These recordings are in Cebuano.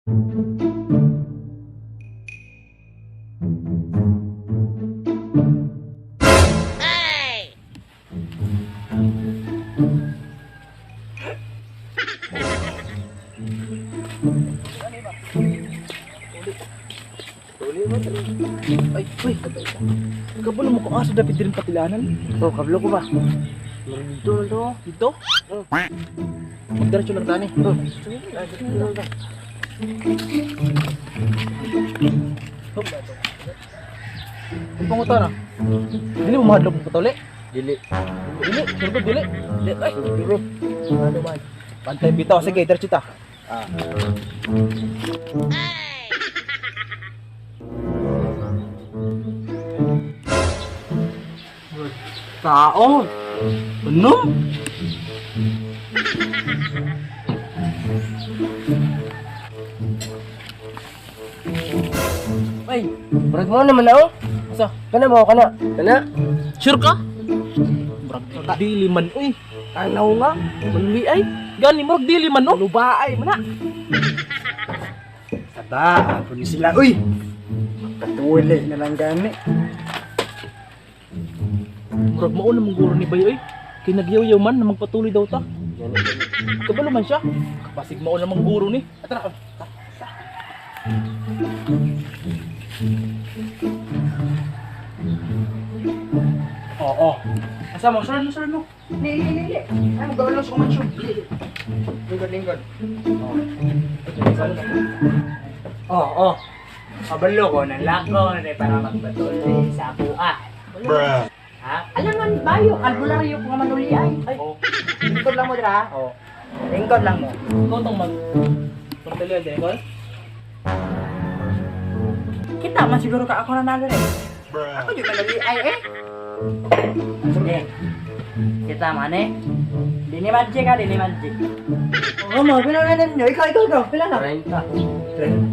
Ay, uy, kabalo mo kung asa dapat din patilanan. Oh, kablo ko ba? Dito na to. Dito? Oh. Magdiretso lang tani. Oh. Ang panguta na. Dili mo mahadlok mo patuli. Dili. Dili, sure dili. Dili, ay. Dili. Ano man? Pantay bitaw, sige, diretso ta. Ah. Tao. Ano? Ay, murag mo naman na oh. Asa? Kana mo kana. Kana. Sure ka? Murag dili man uy. Tanaw nga. Manli ay. Gani murag dili man no. Lubaay man na. Saba, apo ni sila. Uy! Patuli na lang gani. Murag mao na mong ni Bay oy. Kay nagyaw-yaw man na magpatuloy daw ta. Kabalo man siya. Kapasig mao na mang guro ni. Ah, tara. Oo. Asa mo? Sure mo, sure mo. Ni, ni, ni, ni. Ay, magawin lang sa kumansyon. Lingkod, lingkod. Oo, oh, Kabalo ko, nanlako na para magpatuloy sa buha. Bruh. Ha? Alam man bayo, albularyo ko nga manuli ay. Ay. Lingkod lang mo dira. Oo. Lingkod lang mo. Ikaw tong mag... Pagtalian din, Col? Kita man siguro ka ako nanalo rin. Bruh. Ako jud manuli ay eh. Sige. Kita man eh. Dini magic ha, dini magic. Oo, mga pila na ninyo. Ikaw, ikaw, ikaw. Pila na? 30. 30?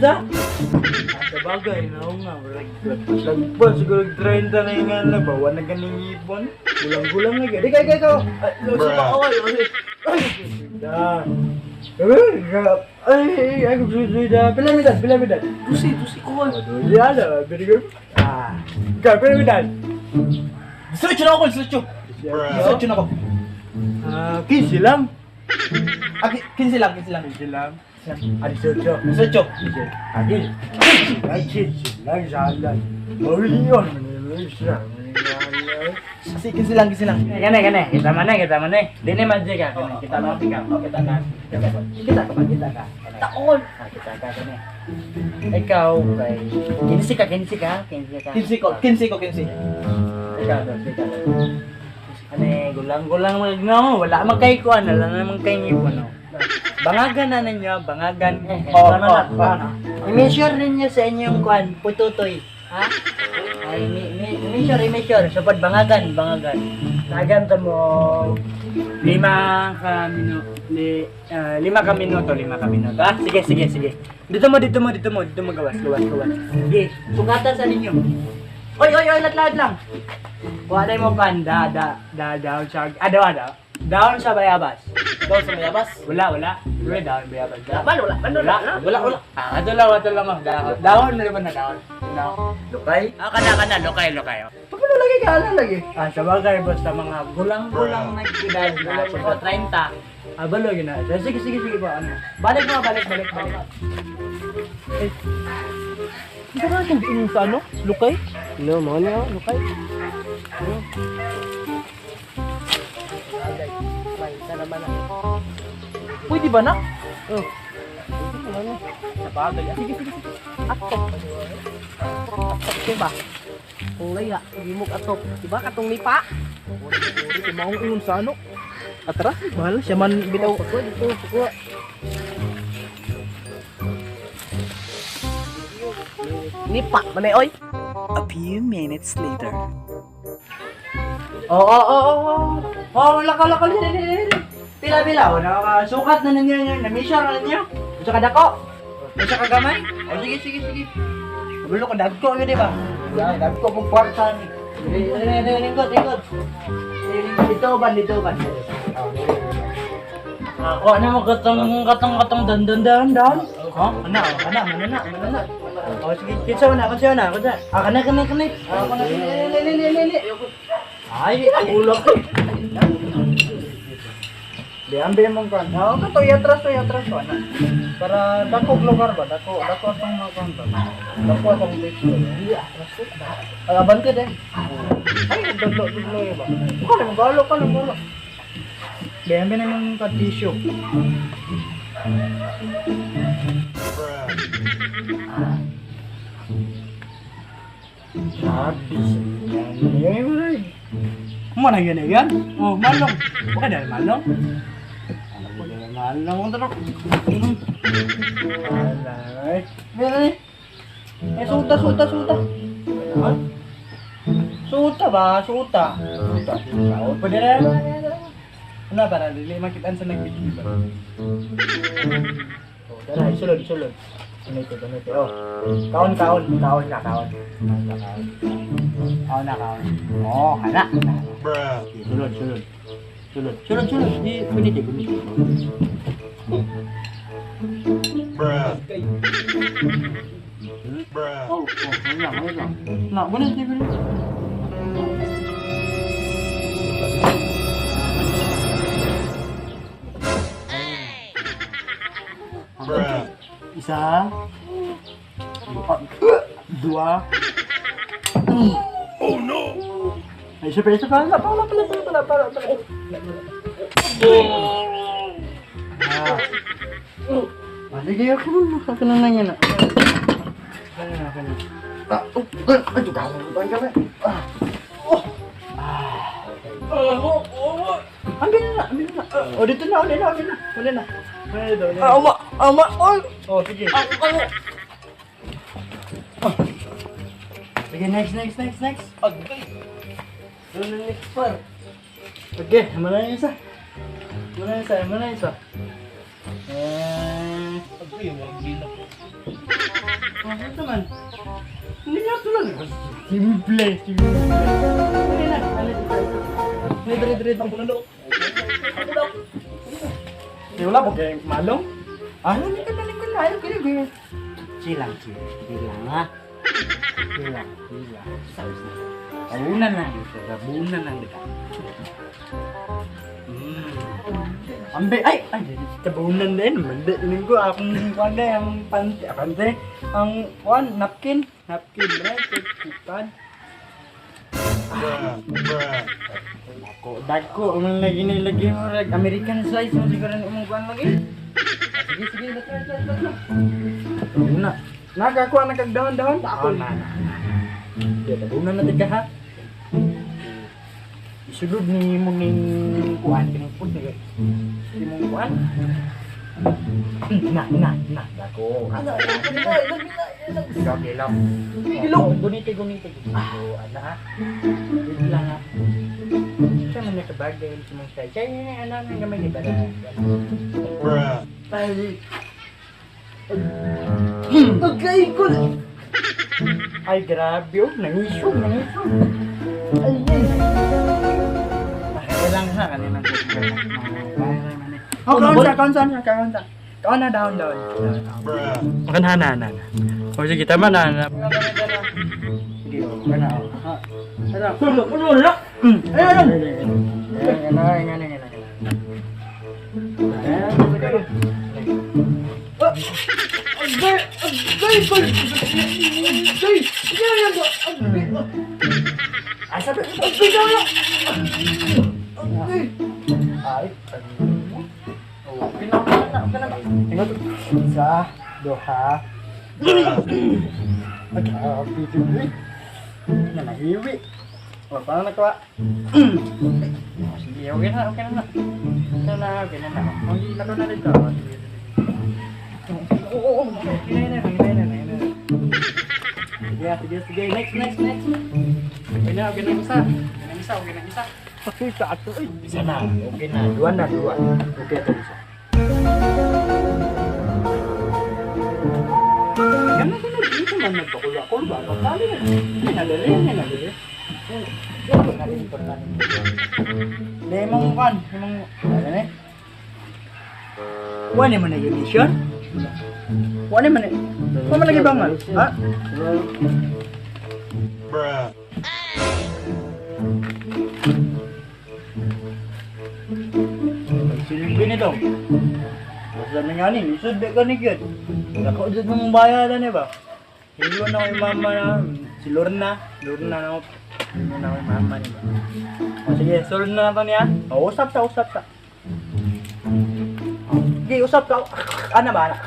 Sa bagay, na nga. Lagpas, siguro 30 na yung nga na ba? Wala ganing ipon. Gulang-gulang na gani. Ikaw, ikaw, ikaw. Ay, Bruh. ay, Da. Ay, ay, ay, ay, pila midad, pila midad. Dusi, dusi, kuwan. Duli, ala, very good. Ah. Ikaw, pila midad. Diretso na ako, Col, diretso. Bruh. Diretso na ako. Ah, 15 lang. Ah, 15 lang, 15 lang. 15 lang. Ah, 18. Diretso. Ay, ay, 15 lang, salan. Ay, yun. Kasi 15 lang, 15 lang. Gane, gane. Kita man eh, kita man eh. Dini magic ha. Gane. Kita man ikaw. Kita ka. Kita ka. Kita ka ba? Kita ka. Taol. Ah, kita ka gane. Ikaw kay 15 ka, 15 ka, 15 ka. 15 ko, 15 ko, 15. Ikaw dos, ikaw dos. Ano eh, gulang-gulang magno. Wala man kay kuan, wala naman kay ngipon. No. Bangagan na ninyo, bangagan. Eh, Oh, wala na, oh, wala na. I-measure ninyo sa inyong kuan pututoy. Ha? Ay, mi measure, i-measure. Supod bangagan, bangagan. Tagan ta mo 5 ka minuto, 5 ka minuto. Ah, sige, sige, sige. Dito mo, dito mo, dito mo, dito mo gawas, gawas, gawas. Sige, sukatan sa ninyo. Oy, oy, oy, lat lang. Wala mo pan, da, da, da, down sa, ah, daw, daw. Down sa bayabas. Daw sa mayabas. Wala, wala. Wala down bayabas. Wala man, wala man, wala. Wala, wala. Ah, ato lang, ato lang. Oh. Down, down, meron ba na down? Down. Lukay? Ah, kana, kana, lokay, lokay. Oh. Paano lagi ka? Ano lagi? Ah, sa bagay, basta mga gulang-gulang nagkidal na sa 30. Ah, balo yun na. Sige, sige, sige ba? Ano? Balik mo, balik, balik, balik. Hindi ka itong diin sa ano? Lukay? No, mo na lukay. May naman ah. Pwede ba na? Oh. Sa bagay. Ah, sige, sige, sige. Atop. Atop diba? Kung laya, gimok atop. Diba katong lipa? Ito, maong ingon sa ano? Atras, bahala siya man bitaw. Pagko dito, pagko. Nipa, manay oy. A few minutes later. Oo, oo, oo, oo. Oh, lakaw, lakaw, dili, dili, dili. Pila, pila. O, nakakasukat na ninyo yun. Na-measure na ninyo. Usa ka dako. Usa ka gamay. O, sige, sige, sige. Kabalo ko, dagko yun, di ba? Dagko pong kwarta ni. Dili, dili, dili, lingkod, lingkod. Dili, lingkod. Dito ba, dito ba? Ako, ano mo, katong, katong, katong, dan, dan, dan, dan. Oh, ana, ana, mana na, mana na. Oh, sige, kinsa man na, kinsa na, kinsa. Ah, kana kana kana. Ah, kana le le le le le. Ay, ulok. Di ambil mong kan. Oh, kato atras to atras to ana. Para dako lugar ba, dako dako atong mga kan ba. Dako atong picture. Di atras to. Ay, abante din. Ay, dolo dolo ba. Bukan mo galo ka mo galo. Di ambil na mong ka tissue. Sabi sa yan. Mana yan yan? Oh, malong. Bukan dahil malong. Malong terus. Alay. Meron eh. Eh, suta, suta, suta. Suta ba? Suta. Suta, suta. Oh, pwede na. Ano para dili makitaan sa nagbigay ba? Oh, dala, isulod, isulod. Ganito, ganito. Oh. Kaon, kaon, kaon na, kaon. Kaon na, kaon. Kaon na, kaon. Oh, kana. Bruh. Sulod, sulod. Sulod, sulod, sulod. Di, kuniti, kuniti. Bruh. Bruh. Oh, oh, wala, wala. Na, kuniti, kuniti. Bruh. Isa. Dua. Oh no. Ay, isa pa, isa pa. Pala, pala, pala, pala, pala, pala. Ah. Ah, sige, okay na. Okay na lang yan. Okay na, okay na. Ah, oh, ay, ay, ah. Oh. Ah. Ambil na, ambil na. Oh, dito na, ulit na, ulit na. Ulit na. Ulit na, ulit na. Ama, ama, oy. Oh, sige. Oh. Sige, next, next, next, next. Agay. Next par. Okay, mana yung isa? Mana yung isa? Mana yung isa? Eh, Agay, walang ginap. oh, ito man. Hindi nga ito lang. Simple, simple. Hindi na, ano ito? Dire, dire, dire. Ako na loob. Ako na. Di wala po kayo malong? Ah, hindi ka na, hindi ka na. Ayaw, kaya, kaya. Chill lang, chill. Chill lang, ha? Chill lang, chill lang. Tabunan lang. Tabunan lang, di ba? Ambe, ay, ay, tabunan din. Mandi, linggo, akong kuwan na, ang pante, pante, ang kuwan, napkin, napkin, right, kupan. Dako, dako, ang lagi na lagi mo, American size, mo siguro na imong kuwan lagi. Sige, sige, let's go, let's go, let's go. Tabunan. Nakakuha na kag dahon-dahon? Ako na. Sige, tabunan natin ka, ha? Isulod ni mo ning kuan kining food ni imong kuan. Na na na dako. Ano, Ikaw gilaw. Gilaw. Gunite gunite. Oh, ana ha. Wait lang ha. Siya man nakabagay sa mong siya. Siya yun ano nang gamay ni bara. Bruh. Ay. Agay ko. Ay grabe oh, nangisog nangisog. Ay, ay. Kailang sa kanilang. Oh, kaon sa kaon sa kaon sa. Kaon na down down. Bruh. Makan hana na na. O sige, tama na na. Sige, oh, kana oh. Ha. Ano? Ano, ano, ano? Ayun, ayun. Ayun, ayun, ayun, ayun, ayun. Agay, agay ko. Agay. Agay, agay. Ay, sabi. Agay na. Agay. Ay, oh, okay na, okay na, okay na. Ingat. Isa, duha. Ay, grabe, grabe. Na nahiwi. O, paano nakuha? Sige, okay na, okay na na. Okay na, okay na na. Kung hindi, lakaw na dito. Sige, sige. Oo, oo, okay na, okay na, okay na. Sige, sige, sige. Next, next, next. Okay na isa. Okay na isa, okay na isa. Okay, sa ato. Ay. Isa na, okay na. Dua na, dua. Okay, ito isa. Ganun, ganun. Dito man nagpakula-kul ba? Pagkali na. Hindi na dali, hindi na dali. Lemong kan, lemong ano na? Wala mo na yun, Sean? Wa ni man eh. Wa man lagi bangal. Ha? Silbi ni dong. Basta na nga ni, isod ba ka ni gyud. Dako jud mong bayaran eh ba? Hilo na kay mama na, si Lorna, Lorna na ako. Hilo na kay mama ni ba. O sige, sulod na lang to niya. O, usap ta, usap ta. O, sige, usap ka. Ana ba? Ana?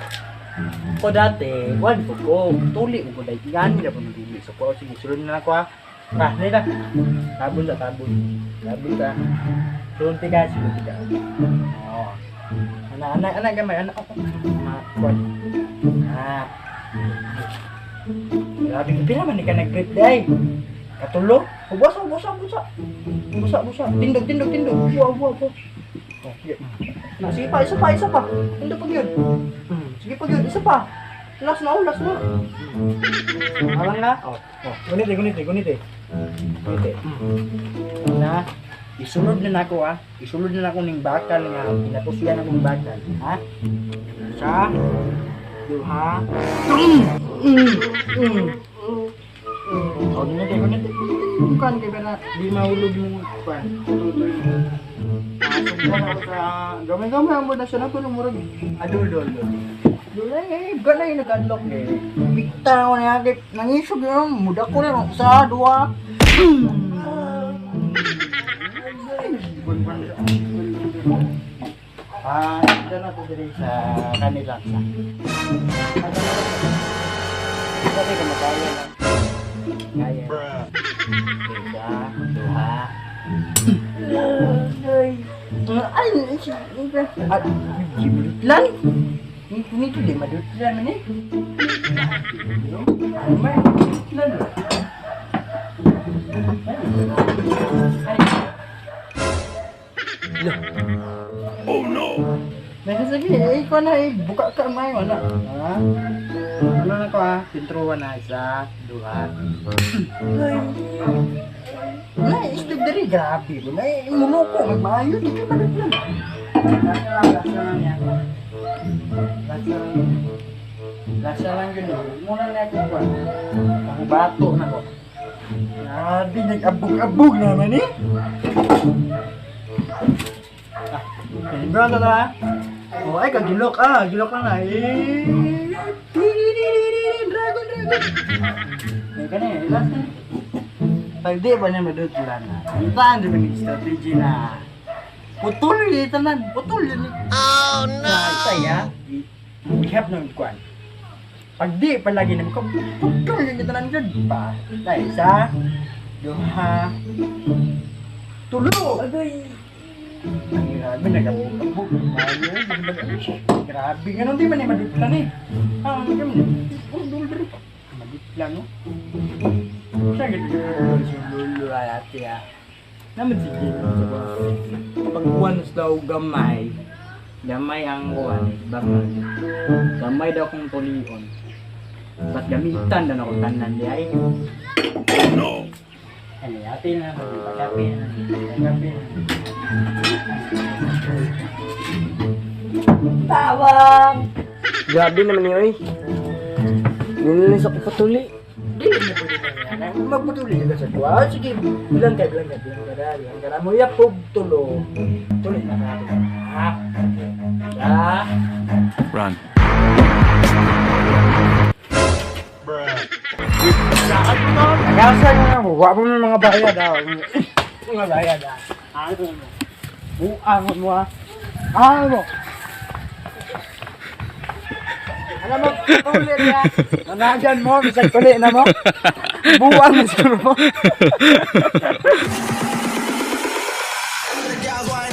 Ko dati, kuan ko ko, tuli ko dai gani na pa magdili. So ko sige, sulod na lang ko ha. Ah, dali na. Tabon ta, tabon. Tabon ta. Sulod ka, sulod ka. Oo. Ana, ana, ana, gamay, ana. Ako. Ma, kuan. Ah. Grabe, pila man ni ka nag-trip day. Katulo? O, busa, busa, busa. Busa, busa. Tindog, tindog, tindog. Buwa, buwa, buwa. Oh, sige. Na, sige pa, isa pa, isa pa. Tindog pa yun. Sige pa yun, isa pa. Last na, oh, last na. Alang na. Oh, oh. Gunite, gunite, gunite. Gunite. Na, isulod na nako ah. Isulod na nako ning bakal nga pinatusian akong bakal, ha? Isa, duha, Oh, gunite, gunite. Bukan kay para di mahulog yung kwan. Tutoy. Sumbukan ako sa gamay-gamay ang na siya na pero murag adol dol dol. Dol eh, ganay nag-unlock eh. Bigta ako na yagit. Nangisog yun, muda ko rin. Isa, duha. Ah, dito na to diri sa kanila sa. Dati ka makaya lang. Kaya. Isa, duha. Ay, ay, madutlan. Nito di madutlan man eh. Ay, madutlan. Oh no. Nasa sige, eh, ikaw na eh, buka ka may wala. Ha? Ano na ko ha? Pintruan na isa, duha. Na, isdog diri, grabe mo. Na, muluko, magmaayo, di ka madutlan. Lasa lang, lasa lang yan. Lasa lang. Lasa lang yun eh. Muna na ako ba? Ang bato na ko. Grabe, nag-abog-abog naman eh. Ah, bro, ano ha? Oh, ay, kagilok ah. Gilok lang na. Eh, dragon, dragon. Ay, ka na eh. Last na. Pag di ba niya madutlan na? Ang di ba ni strategy na? Putol yun tanan. Putol yun. Oh, no! Saya, we have no kwan. Pag di palagi na ko, putol yun tanan yun. Pa, dahil isa, duha, tulo! Agay! Ang grabe, nag-abog-abog. Grabe, ganun di man eh, madutlan eh. Ah, ano kami? Oh, dul dul. Madutlan, no? Siya ganun si Lulu ate ah. Naman sige. Pag once daw gamay, gamay ang kuan, bangal. Gamay daw kong tulion. Ba't gamitan na ako tanan di ay? No! Ano, ate na, pagkape na, pagkape na. Tawang! Grabe naman yun eh. Nilinis ako patuli. Dili mo pwede na yan. Magpatuloy ka sa kuha. Sige, bilang ka, bilang ka, bilang ka na, bilang ka na. Mo yapog tulo. Tuloy na ka. Ha? Ha? Run. Nagasa na mo. Wa mo mga bayad ah. Mga bayad ah. Ano mo? Buang mo ah. Ano mo? Alam mo, tuloy na. Nanagan mo, bisag tuloy na mo. Buang mo siguro mo. Girls, why